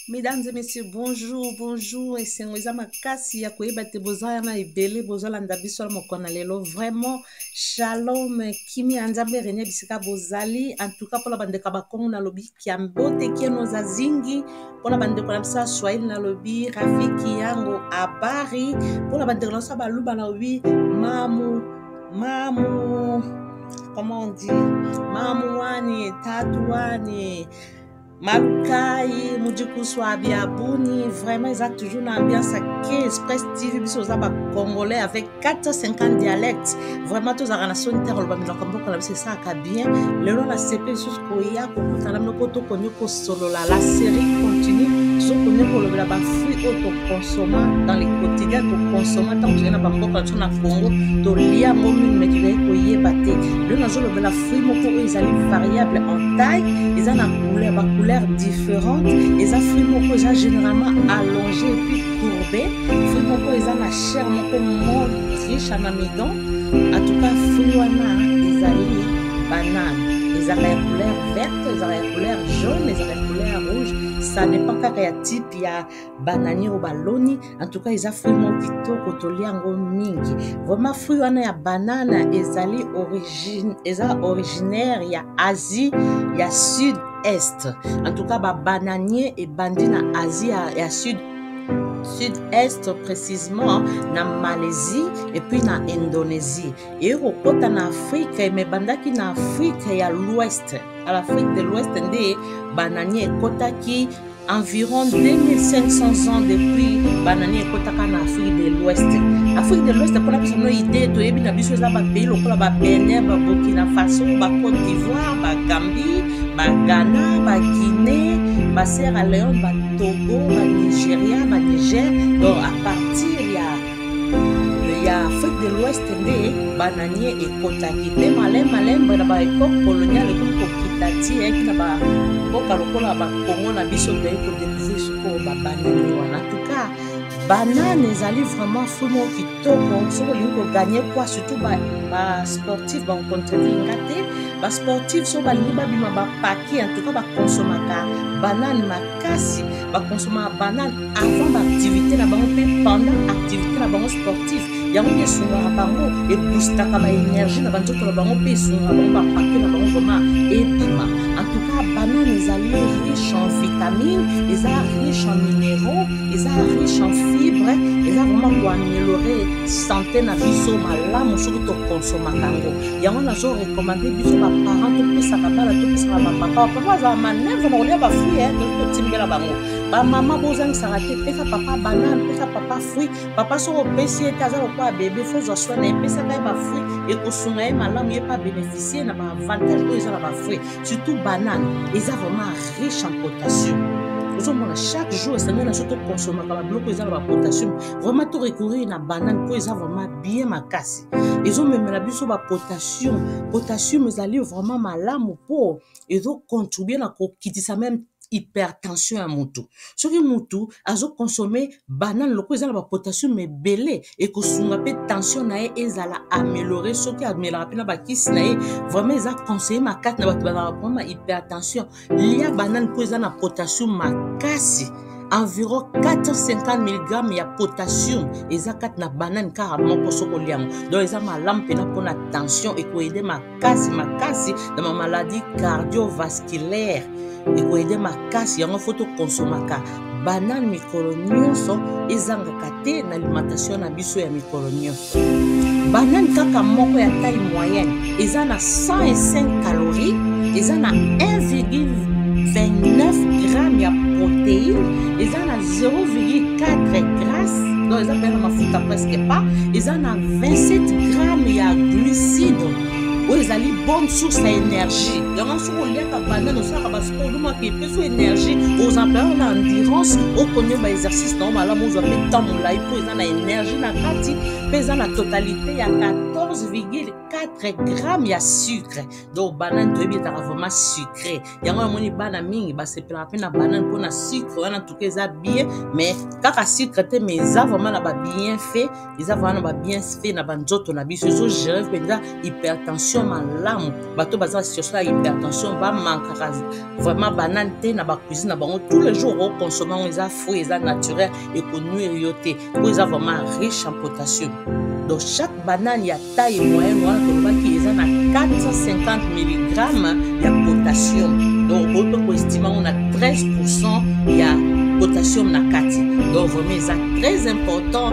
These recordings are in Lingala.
Mesdames et messieurs, bonjour, bonjour. Esengo eza makasi ya koyeba te boza wana ebele bozolanda biso na mokolo na lelo. Vraiment, shalom, kimia ya Nzambe renie bisika bozali. En tout cas, mpona bandeko ya Bakongo nalobi kiambote kieno za zingi. Mpona bandeko na biso ya Swahili nalobi rafiki yango habari. Mpona bandeko na biso ya Baluba nalobi mamu mamu comment on dit mamu wani tatu wani malukai mudikuswa biabuni vraiment eza toujours na ambiance ya ke express tv biso oza bacongolais avec 450 dialectes vraiment tozalaka na soni te koloba minoko mboka na biso esalaka bien lelo na sepe lisusu koya kokutana bino mpo tokoki kosolola la série continue tozokoki kolobela bafruit oyo tokonsoma dans le quotidien tokonsoma ntango tozali na bamboka na biso na congo tolia yango mingi me tozali koyeba te lelo nazolobela fruit moko oyo ezali variable en taille eza na couleur bacouleur différente eza fruit moko eza généralement allongé epuis courbé fruit moko eza na chair moko molle riche en amidon en tout cas fruit wana ezali banane ezalaka ya couleur verte ezalaka ya couleur jaune ezalaka ya couleur rouge ça dépend kaka ya type ya banani oyo baloni en tout cas eza fruit moko kitoko tolia yango mingi vraiment fruit wana ya banana ezali origine eza originaire ya asie ya sud est en tout cas babananier ebandi na asie ya, ya sud sud-est précisément na Malaisie et puis na Indonésie eye kokota na Afrique mais ebandaki na Afrique ya l'ouest à l'Afrique de l'ouest nde banani ekotaki environ 2500 ans depuis banani ekotaka na Afrique de l'ouest Afrique de l'ouest mpona biso no idée toyebi na biso eza bapays lokola ba Benin ba Burkina Faso ba Côte d'Ivoire ba Gambie ba Ghana ba Guinée ba Sierra Leone ba Togo ba Nigeria ba Niger donc à partir ya Afrique de l'Ouest nde bananie ekotaki mpe malembe malembe na baépoque coloniale ekomi kokita ti eyaki na bamboka lokola bakongo na biso toyei kodécouvrir sikoyo babananie wana. En tout cas, banane ezali vraiment fruit moko kitoko soki olingi kogagner poids, surtout basportif ba bakocontredire nga te. Basportif soki balingi babima bapaki, en tout cas bakonsomaka banane makasi, bakonsomaka banane avant baactivité na bango mpe pendant activité na bango sportif. Yango nde esungaka bango, eboostaka baénergie na banzoto na bango mpe esungaka bango bapake na bango vraiment ebima. En tout cas, banane ezali riche en vitamine, eza riche en minéraux, eza riche en fibre, eza vraiment koaméliorer santé na biso malamu soki tokonsomaka yango. Yango nazorecommander biso baparent topesaka bana, topesaka bapapa. Bapapa bazala manœuvre na kolia bafruit, toki kotimbela bango. Bamama bozangisaka te, pesa papa banane, pesa papa fruit. Papa soki opesi ye te, aza lokola bebe, fo ozwa soin na ye. Pesaka ye bafruit, ekosunga ye malamu, ye mpe abénéficie na baavantage oyo eza na bafruit, surtout banane eza vraiment riche en potassium. Ozomona chaque jour esengeli na so tokonsomaka babiloko eza na bapotassium. Vraiment torecourir na banane mpo eza vraiment bien makasi, ezomemela biso bapotassium. Potassium ezali vraiment malamu mpo ezocontribue na kokitisa même hypertension ya motu. Soki motu azoconsommer banane, lokola eza na bapotassium ebele, ekosunga mpe tension na ye ezala amélioré soki amelaka mpe na bakisi na ye. Vraiment eza conseillé makasi na bato bazalaka problème ya hypertension, lia banane mpo eza na potassium makasi. Environ 450 mg ya potassium eza kati na banane kaka moko soki olia yango. Donc eza malamu mpena mpona tension, ekoaider makasi makasi na bamaladie cardiovasculaire, ekoaider makasi. Yango fo tokonsomaka banane mikolo nyonso, ezangaka te na alimentation na biso ya mikolo nyonso. Banane kaka moko ya taille moyenne eza na 105 calories, eza na 1,29 gramme ya protéine, eza na 0,4 graisse, donc eza mpenza mafuta presque pas, eza na 27 gramme ya glucide oyo ezali bonne source ya énergie. Yango soki oliaka banane, osalaka basport, olumaka, epesi énergie, oza mpenza na endurance, okonie baexercice na yo malamu, ozwa mpe temps molai mpo eza na énergie na kati. Mpe eza na totalité ya 14,4 gramme ya sucre. Donc banane toyebi ezalaka vraiment sucré, yango namoni bana mingi basepelaka mpe na banane mpona sucre wana. Tuka eza bien, mais kaka sucre te, mais eza vraiment na babienfait, eza vraiment na babienfait na banzoto na biso. Ezogérer mpenza hypertension malamu. Bato baza na situation ya hypertension bamankaka vraiment banane te na bacuisine na bango. Tous les jours okoconsommer yango, eza fruit, eza naturel, ekonuire yo te po eza vraiment riche en potassium. Donc chaque banane ya taille moyenne wana tolobaki eza na 450 mg ya potassium. Donc okoki mpe koestime yango na 13% ya potassium na kati. Donc vraiment eza très important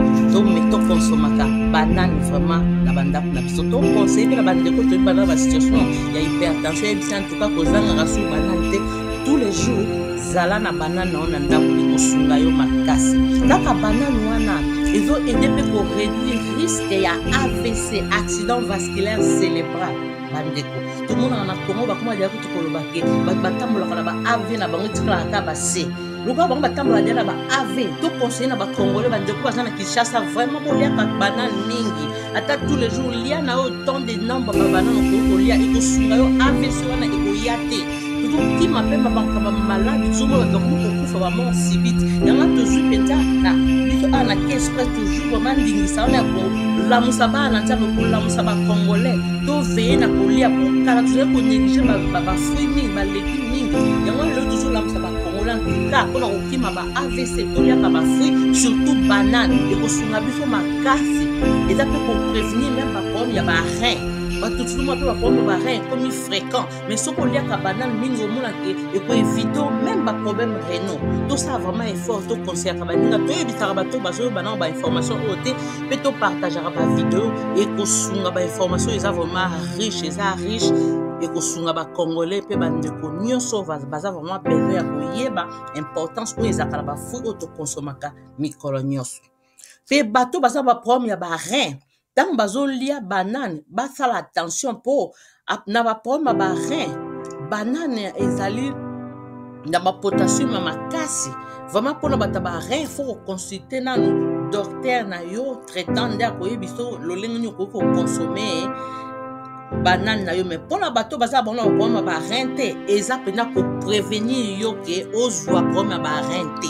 tokonsomaka banane vraiment na bandako na biso. Toconseille mpe na bandeko toyebi bana basituation ya hypertension, yebisi en tout cas kozangaka su banane te. Tous les jours zala na banane na yo na ndako, ekosunga yo makasi. Kaka banane wana ezoaider mpe koréduire risque ya AVC, accident vasculaire cérébral. Bandeko, tomonaka na Congo bakoma deya kutu koloba ke bato batambolaka na ba AV na bango etikalaka kaka base lokola bango batambola deya na ba AV. Toconseille na bacongolais, bandeko baza na Kinshasa, vraiment boliaka banane mingi. Ata tous les jours lia na yo tant de nombre ba banane okoki kolia, ekosunga yo, AVC wana ekoya te. Tozokima mpe makambo maladi, tozomona bato bakomi kokufa bamort subite. Yango tozwi mpenza na biso awa na Express toujours vraiment ndingisa wana ya kolamusa bana na Nzambe, kolamusa bacongolais toveye na kolia, po kala tozali konégliger bafruit mingi, balégume mingi. Yango lelo tozolamusa bacongolais en tout cas mpona kokima ba AVC, toliaka bafruit, surtout banane, ekosunga biso makasi. Eza mpe koprévenir même baproblème ya barein. Bato tozomona mpe baproblème ya barein ekomi fréquent, mais soki oliaka banane mingi, omonaka ekoéviter même baproblème rénaux. Tosala vraiment effort, toconseillaka baninga, toyebisaka bato bazoyoba nango bainformation oyo te, mpe topartageaka bavideo. Ekosunga, bainformation eza vraiment riche, eza riche, ekosunga bacongolais mpe bandeko nyonso baza vraiment besoin ya koyeba importance oyo ezalaka na bafruit oyo tokonsomaka mikolo nyonso. Mpe bato baza baproblème ya barein, ntango bazolia banane, basala attention mpo na baproblème ya barein, banane ezali na bapotassium ya makasi. Vraiment mpona bato ya barein, faut koconsulter nanu docteur na yo traitant nde akoyebi so lolenge nini okoki kokonsommer banane na yo. Mais mpona bato baza bango na baproblème ya barein te, eza mpenza koprévenir yo ke ozwa problème ya barein te.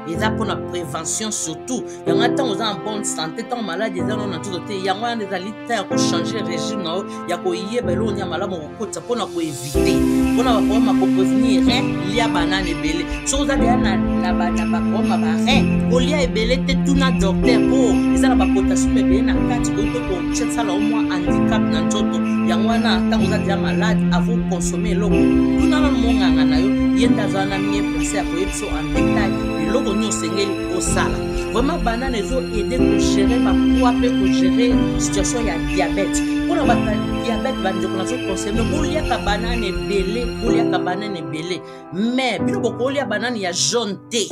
Eza mpona prévention surtout. Yango ntango oza na bonne santé, ntango maladi eza nano na nzoto te, yango wana ezali temps ya kochanger régime na yo, ya koyeba eloko nini ya malamu kokotisa mpona koéviter, mpona baproblème ya koprévenir rein. Lia banane ebele. Soki oza deya na baproblème ya barein, kolia ebele te, tuna docteur, mpo eza na bapotassium ebele na kati, koyi mpe kosala o mwa handicap na nzoto. Yango wana ntango oza deya malade, avant consommer eloko, tuna nano monganga na yo. Ye nde aza wana mieux placé ya koyebi so en détail eloko nini osengeli osala. Vraiment banane ezoaider kogérer bapoids mpe kogérer situation ya diabète. Mpona bato ya diabète, bandeko, nazoconseiller boliaka banane ebele, boliaka banane ebele. Mais bino bokolia banane ya jaune te.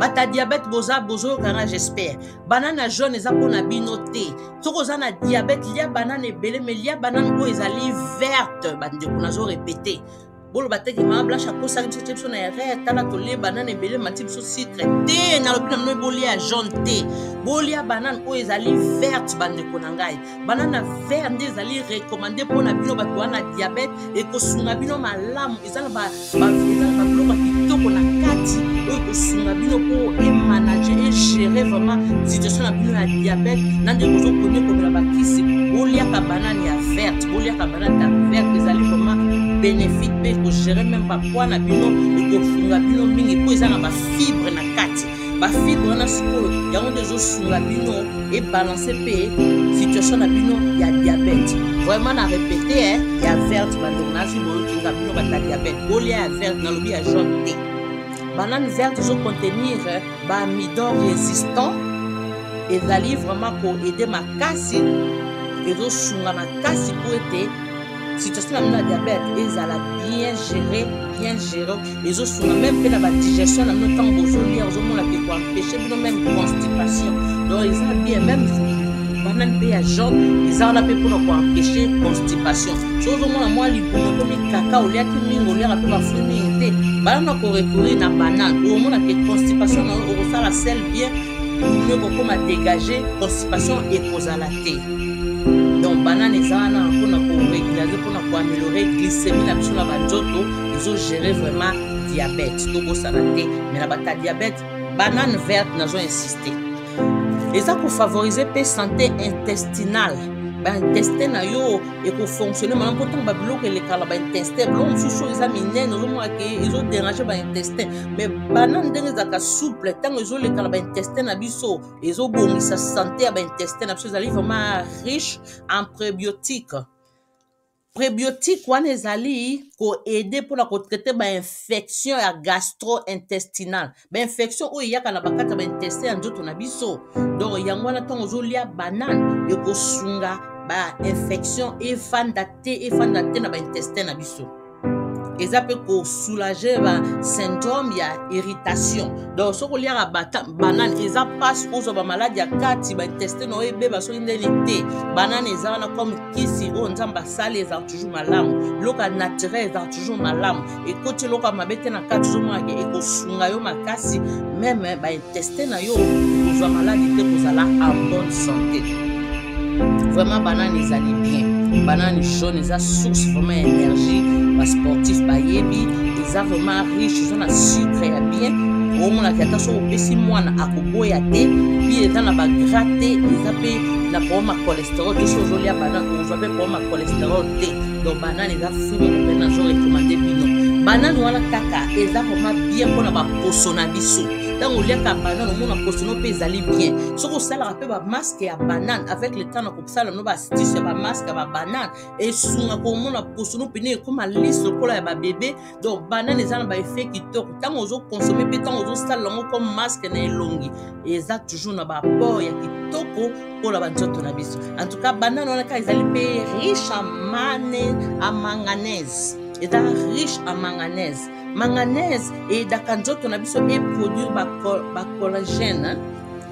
Bato ya diabète boza bozoyokanga, j'espère. Banane ya jaune eza mpona bino te. Soki oza na diabète, lia banane ebele, mais lia banane oyo ezali verte. Bandeko, nazorépéter, boloba teke Mama Blanche akosaki biso, tie biso na erreur. Tala, tolie banane ebele, mati biso sucre te. Nalobi na bino, bolia jaune te, bolia banane oyo ezali verte. Bandeko na ngai, banane verte nde ezali recommandé mpona bino bato wana diabète. Ekosunga bino malamu. Eza na babiloko ya kitoko na kati oyo ekosunga bino mpo emanager, egérer vraiment situation na bino ya diabète na ndenge ozokoni komela bakisi. Boliaka banane ya verte, boliaka banane ya verte, ezali vraiment bénéfique mpe ekogérer même bapoids na bino. Ekosunga bino mingi mpo eza na bafibre na kati. Bafibre wana sikoyo, yango nde ezosunga bino ebalance mpe situation na bino ya diabète. Vraiment na répété, ya verte. Bandeko, nazwi boyokinga bino, bato ya diabète, bolia ya verte, nalobi ya jaune te. Banane verte ezocontenir baamidon résistant, ezali vraiment koaider makasi, ezosunga makasi mpo ete situation na bino ya diabète ezala bien géré, bien géré. Ezosunga même mpe na badigestion na bino. Ntango bozolia, ozomona ke koempêcher bino même constipation. Donc eza bien. Même banane mpe ya jaune eza wana mpe mpona koempêcher constipation. Soki ozomona mwa libumu ekomi kaka, oliaki mingi, oliaka mpe bafruit mingi te, banana, korecourir na banane, okomona ke constipation na yo okosala selle bien, libumu ekokoma dégagé, constipation ekozala te. Donc banane eza wana mpona korégulariser, mpona koaméliorer glycémie na biso na banzoto. Ezogérer vraiment diabète, tobosana te. Mais na bato ya diabète, banane verte, nazo insister. Eza kofavoriser mpe santé intestinale. Baintestin na yo ekofonctionne malamu, mpo ntango babiloko elekaka na baintestin, biloko mosusu oyo eza minene ozomona ke ezoderange baintestin. Mais banane, ndenge ezalaka souple, ntango ezoleka na baintestin na biso, ezobongisa sante ya baintestin na biso. Ezali vraiment riche en prébiotique. Prébiotique wana ezali koaide mpona kotraite bainfection ya gastro-intestinal, bainfection oyo eyaka na bakati ya baintestin ya nzoto na biso. Donc yango wana, ntango ozolia banane, ekosunga bainfection efanda te, efanda te na baintestin na biso. Eza mpe kosoulage basyndrome ya irritation. Donc soki oliaka banane, eza mpasi ozwa bamaladi ya kati, baintestin na oyo ebeba soki ndeni te. Banane eza wana comme kisi oyo Nzambe asali, ezala toujours malamu. Biloko ya naturel ezala toujours malamu, ekoti eloko ya mabe te na kati. Ozomonake ekosunga yo makasi, même baintestin na yo ekozwa maladi te, kozala en bonne santé. Vraiment, banane ezali bien. Banane jaune eza source vraiment ya énergie. Basportif bayebi, eza vraiment riche, eza na sucre ya bien. Omonaka ata soki opesi mwana, akoboya te. Puis eza na bagras te, eza mpe na problème ya cholestérol te. Soki ozolia banane, okozwa mpe problème ya cholestérol te. Donc banane eza fruit moko mpe nazo recommander bino. Banane wana kaka eza vraiment bien mpona baposo na biso. Ntango oliaka banane, omona poso no mpe ezali bien. Soki osalaka mpe bamasque ya banane, avec le temps na kosala no baastuce ya bamasque ya babanane, esunga komona poso no pene ekóma lisse lokola ya babebe. Donc banane eza na baeffet kitoko ntango ozoconsommer, mpe ntango ozosalela yango comme masque na elongi, eza toujours na baapport ya kitoko mpona banzoto na biso. En tout cas, banane wana kaka ezali mpe riche en mane en manganèse. Eza riche en manganèse. Manganèse eyedaka nzoto na biso eproduire bacollagène,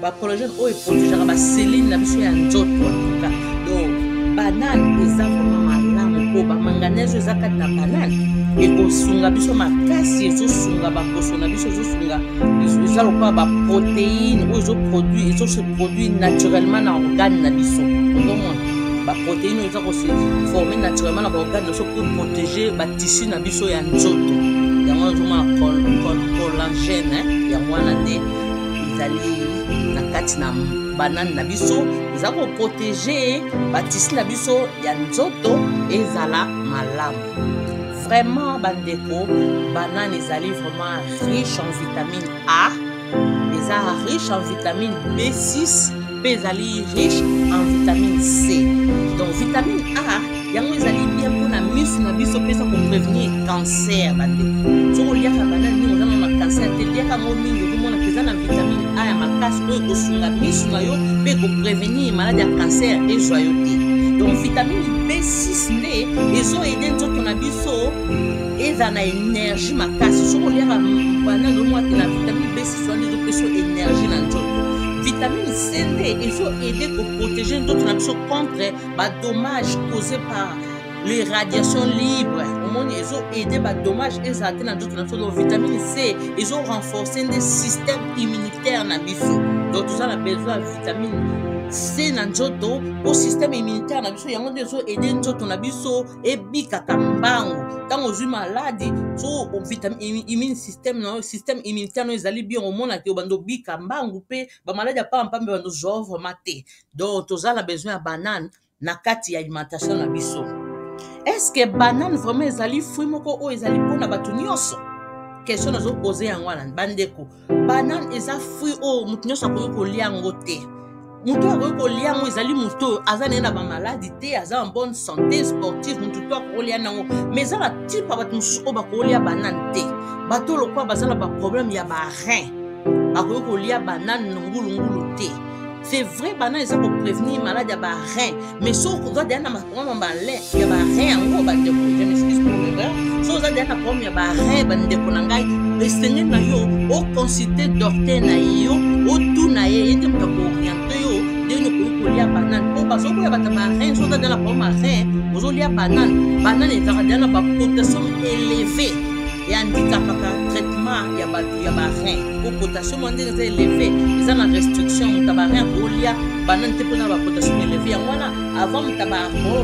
bacollagène oyo eprotégeaka bacellules na biso ya nzoto. En tout cas, donc banane eza vraiment malamu, mpo bamanganèse oyo eza kati na banane ekosunga biso makasi, ezosunga baposo na biso, ezosunga. Eza lokola baprotéine oyo ezoproduire, ezose produire naturellement na organe na biso. Ozomona baprotéine oyo eza kose former naturellement na baorgane na biso pour protéger batissu na biso ya nzoto. Yango wana ozomona collagène, yango wana nde ezali na kati na banane na biso, eza koprotéger batissu na biso ya nzoto ezala malamu. Vraiment bandeko, banane ezali vraiment riche en vitamine A, eza riche en vitamine B6, mpe ezali riche en vitamine C. Donc vitamine A yango ezali bien mpona miso na biso, mpe eza koprévenir cancer. Bandeko, soki oliaka banane mingi, oza na cancer te. Liaka yango mingi, ozomonaka eza na vitamine A ya makasi oyo ekosunga miso na yo mpe ekoprévenir maladi ya cancer ezwa yo te. Donc vitamine B6 nde ezoaider nzoto na biso eza na énergie makasi. Soki oliaka banane, omwaki na vitamine B6 wana ezopesa énergie na nzoto. Vitamine C nde ezoaider koprotéger nzoto na biso contre badommage causé par les radiations libres. Omoni, ezoaider badommage ezala te na nzoto na biso. Donc vitamine C ezorenforcer nde système immunitaire na biso. Donc toza na besoin ya vitamine C na nzoto po système immunitaire na biso, yango nde ezoaider nzoto na biso ebikaka mbangu ntango ozwi maladi. So immune système na système immunitaire no ezali bien, omonaki obanda obika mbangu, mpe bamaladi ya pambapamba ebanda ozwa vraiment te. Donc toza na besoin ya banane na kati ya alimentation na biso. Est ce que banane vraiment ezali fruit moko oyo ezali mpona bato nyonso? Question nazoposer yango wana, bandeko. Banane eza fruit oyo moto nyonso akoki kolia yango te. Moto oyo akoki kolia yango ezali moto oyo aza naye na bamaladi te, aza en bonne santé, sportif. Moto to akokolia nango, mais eza na type ya bato mosusu oyo bakolia banane te. Bato oyo lokola baza na baproblème ya barein, bakoki kolia banane ngulungulu te. C'est vrai, banane eza koprévenir maladi ya barein, mais soki oza deya na problème ya barein yango, bandeko, je m'excuse pour l'erreur, soki oza deya na problème ya barein, bandeko na ngai, esengeli na yo oconsulte docteur na yo, otuna ye, ye nde moto akoorienter yo ndenge okoki kolia banane. Mpo bazoboya bato ya barein, soki oza deya na problème ya rein, ozolia banane, banane ezalaka deya na bapotassium élevé, ehandicapaka traitement ya bato ya barein, po potassium wana ndenge eza élevé, eza na restriction. Moto ya barein akolia banane te mpona bapotassium élevé. Yango wana, avant moto ya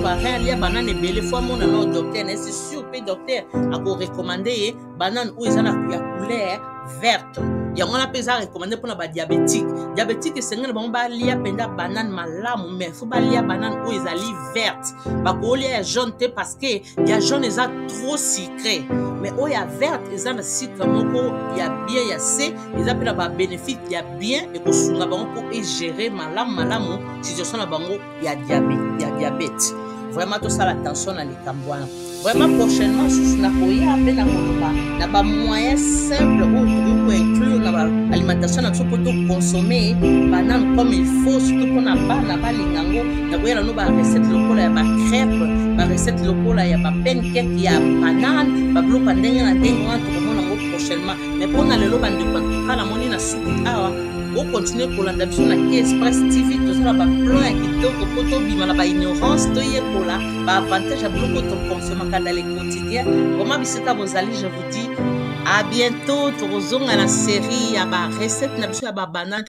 barein alia banane ebele, faut amona na docteur na ye. C'est sûr, mpe docteur akorecommander ye banane oyo eza na ya couleur verte. Yango wana mpe eza recommande mpona badiabétique. Diabétique esengeli na bango balia mpenza banane malamu, mais fo balia banane oyo ezali verte. Bakolia ya jaune te parce que ya jaune eza trop sucré, mais oyo ya verte eza na sucre moko ya bien ya se, eza mpe na babénéfice ya bien, ekosunga bango mpo egere malamu malamu situation na bango ya diabète. Vraiment tosala attention na likambo wana. Vraiment prochainement susu nakoya mpe nakoloba na bamoyen simple oyo tokoki koinclure na baalimentation na biso mpo toconsome banane comme il faut, surtout mpona bana balinga yango. Nakoya nano barecette lokola ya bacrêpe, barecette lokola ya bapancake ya banane, babiloko ya ndenge na ndenge wana tokomona yango prochainement. Mais mpona lelo, bandeko, antuka namoni na suki awa. Bokontinue kolanda biso na Express TV. Tozala baplan ya kitoko mpo tobima na baignorance, toyekola baavantage ya biloko tokonsomaka dans le quotidien. Vraiment, bisika bozali, je vous dis à bientôt. Tokozonga na série ya barecette na biso ya babanane.